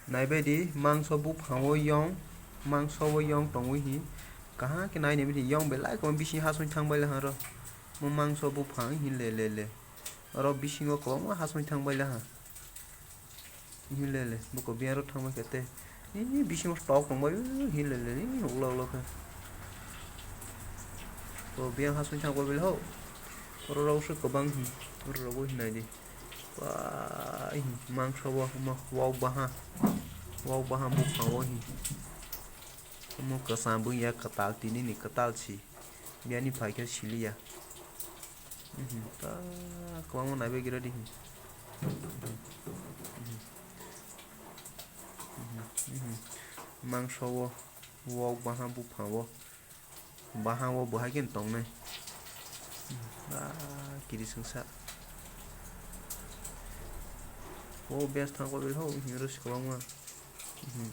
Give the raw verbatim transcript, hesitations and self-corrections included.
Naibaidi mangso buphang o yong, mangso o yong tongwi hi. Kaham khe nainai bini yong belai kwbang bising hasong thangbai le haro. Mo mangso buphang hi le le le. Oro bisingo kwbangma hasong thangbai le ha. Hi le le, buko biyaro thangbai khe te. Ih, bisingo tok tongbai, ih, hi le le, ih, ukla ukla khe. To biyang hasong thangbai bile ho. Oro rok se kwbang hi, oro rok bo hinai di. Ba, ih, mangso bo, mo, wok baha. Wok baha buphang o hi. Omo kwcham wngya kwtal, tini ni kwtal si. Biyani phaikhe siliya. Mhm, ta kwbangma naibai gira di. Mhm, mhm, mhm, mhm. Mangso o, wok baha buphang o. Baha o bo hai khe tongnai. Mhm, ba kiri sungsa. O best thang ko bil ho, hini ro si kwbangma. Mhm.